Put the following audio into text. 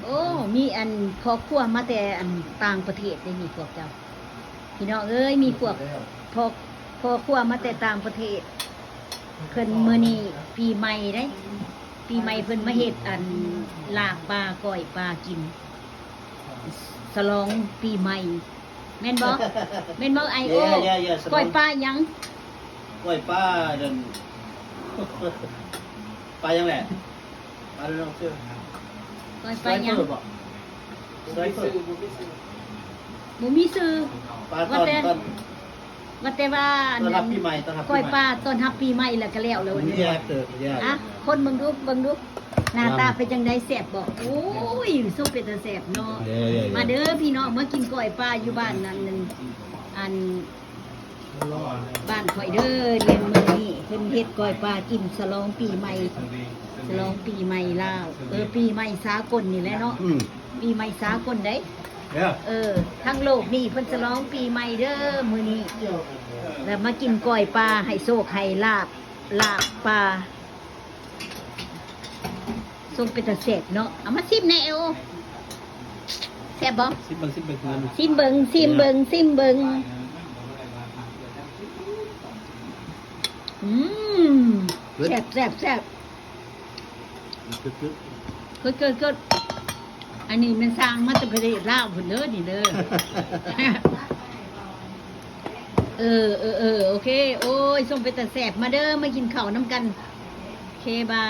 ໂອ້ ມີອັນພໍ່ຄົວມາແຕ່ອັນຕ່າງປະເທດເດ້ນີ້ພວກເຈົ້າ. ພີ່ນ້ອງເອີຍ ມີພວກພໍ່ ພໍ່ຄົວມາແຕ່ຕ່າງປະເທດ. ເພິ່ນ ມື້ນີ້ປີໃໝ່ເດ້ ປີໃໝ່ເພິ່ນມາເຮັດອັນລາບປາ ກ້ອຍປາກິນ ສະຫຼອງປີໃໝ່. ແມ່ນບໍ່? ແມ່ນບໍ່ ໄອໂອ? Yeah, yeah, yeah. ກ້ອຍປາຫຍັງ? ກ້ອຍປານັ້ນ ປາຫຍັງແຫຼະ? I don't know too. ກ້ອຍປາຫຍັງ? Sniper ບໍ່? Sniper ບໍ່ມີຊື່ ບໍ່ມີຊື່. ປາຕອນ ວ່າແຕ່ ຕອນ ວ່າແຕ່ວ່າ ຕ້ອນຮັບປີໃໝ່ ຕ້ອນຮັບປີໃໝ່ ກ້ອຍປາຕ້ອນຮັບປີໃໝ່ ແລ້ວກໍແລ້ວແລ້ວ. Yeah, after, yeah. ອ່ະ ຄົນເບິ່ງດູ ເບິ່ງດູ ໜ້າຕາເປັນຈັ່ງໃດ ແຊບບໍ່? ໂອ້ຍ ສົມເປັນຕາແຊບເນາະ. Yeah, yeah, yeah. ມາເດີພີ່ນ້ອງ ມາກິນກ້ອຍປາຢູ່ບ້ານນັ້ນ ອັນ ບ້ານຂ້ອຍເດີ. ແມ່ນມື້ນີ້ເພິ່ນເຮັດກ້ອຍປາກິນ ສະຫຼອງປີໃໝ່ ສະຫຼອງປີໃໝ່ລາວ ເອີ ປີໃໝ່ສາກົນນີ້ແຫຼະເນາະ. ອືມ ປີໃໝ່ສາກົນເດ້. Yeah. ເອີ ທັງໂລກນີ້ເພິ່ນສະຫຼອງປີໃໝ່ເດີມື້ນີ້ ແລ້ວມາກິນກ້ອຍປາ ໃຫ້ໂຊກໃຫ້ລາບ ລາບປາ. ຊົງເປັນຕາແຊບເນາະ. ເອົາມາຊີມແດ່ ໂອ ແຊບບໍ່? ຊີມເບິ່ງ ຊີມເບິ່ງ ຊີມເບິ່ງ ຊີມເບິ່ງ ຊີມເບິ່ງ. ອືມ ເອີ ແຊບ ແຊບ ແຊບ. ເກີດ ເກີດ ເກີດ. ອັນນີ້ແມ່ນສ້າງມາແຕ່ປະເທດລາວພຸ້ນເດີນີ້ເດີ. ເອີ ເອີ ເອີ ໂອເຄ. ໂອ້ຍ ຊົງເປັນຕາແຊບ. ມາເດີ ມາກິນເຂົ້ານຳກັນ. ໂອເຄ ບາຍ.